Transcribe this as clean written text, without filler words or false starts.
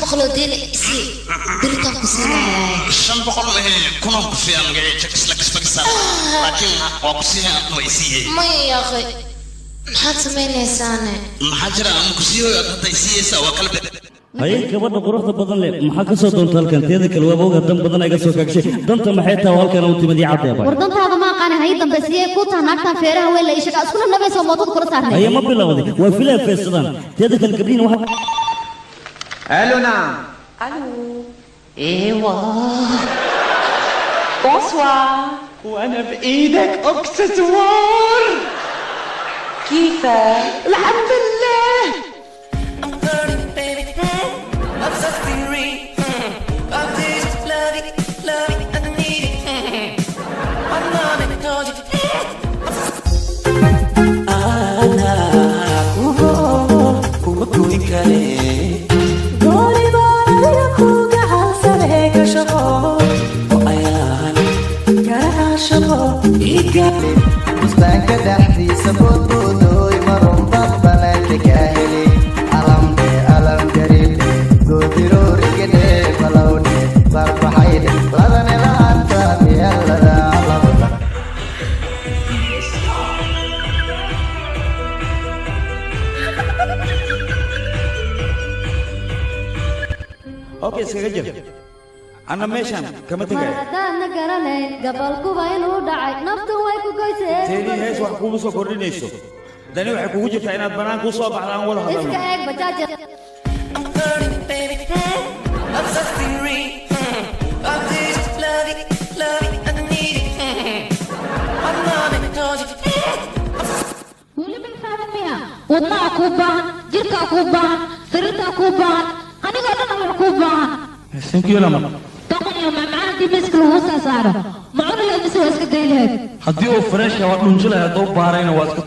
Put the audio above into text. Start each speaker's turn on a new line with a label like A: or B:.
A: 500 oo deena isii, beritaan ku siinayaa.
B: 500 kunaan ku siiyaa, magacii jakisla kisbagisa, laakiin waa ku siiya, waa isiiyey.
A: Maya yaaqay, maxaad samaynaysaane?
B: Maxaa jira? Ama ku siiyo, aad hadda isiiyeysaa, waa kala.
C: Haye, gabadha quruxda badan leh, maxaa ka soo doonta halkan? Teeda kale, waaba oga dan badan ay ka soo kaagshay. Danta maxay tahay oo halkan u timid? Ii caddeeba.
D: War dantaada ma aqaani. Hayi dambe, sidee kuu taha naagtan feeraha weyn la ishaga iskuna nabayso mootada kula saarnay?
C: Haye, ma bilowday? Waa filaa feesadaan. Teeda kale, gabdhihin waxa
E: الو، نعم.
F: Allô. ايوا. Bonsoir.
E: وانا بايدك اكسسوار.
F: كيفك؟
E: الحمد لله.
G: I'm burning, baby. I'm suffering. I'm this love it, love it, I need it. I'm not a dog.
H: Ana kugo kuma goyn kare.
I: Gooni baan adiga ku gacansanee ka shaqo
H: oo ayaan
I: garaca shaqo.
H: Iga
J: Bustaanka dhexdiisa boodboodooy, marunba banaanka kaa heli. Alamdhe alam gariidhe, gootiroorigedhe, balowdhe barbaxaydhe, ladane la'aanta miyalada labada.
K: Okay, iskaga jir, anna meeshaan kama
D: Mar
K: tegaya.
D: haddaadna garanayn gabalkuba inuu dhacay, naftu way ku goysee.
K: Teeni hees wax kuuma soo kordhinayso. Dani waxay kugu jirtaa inaad banaanka u soo baxda, aan wada
D: Iska
K: hadalno.
D: eeg bajaaja.
G: I'm burning, baby. I'm suffering. I'm this love it, love it, I need it. I'm not a dog.
D: Weli ma fahmin miya? Wadnaha kuu baahan, jirkaa kuu baahan, sariirtaa kuu baahan, anigoo dhan wax kuu baahan.
K: Thank you, lama.
D: Doqon iyo macmacaan haddii miiska laguu saa saaro, ma cuni lahayd mise waa iska day lahayd?
K: Haddii uu fresh waa dhunji lahayd, hadduu baarayna waa iska.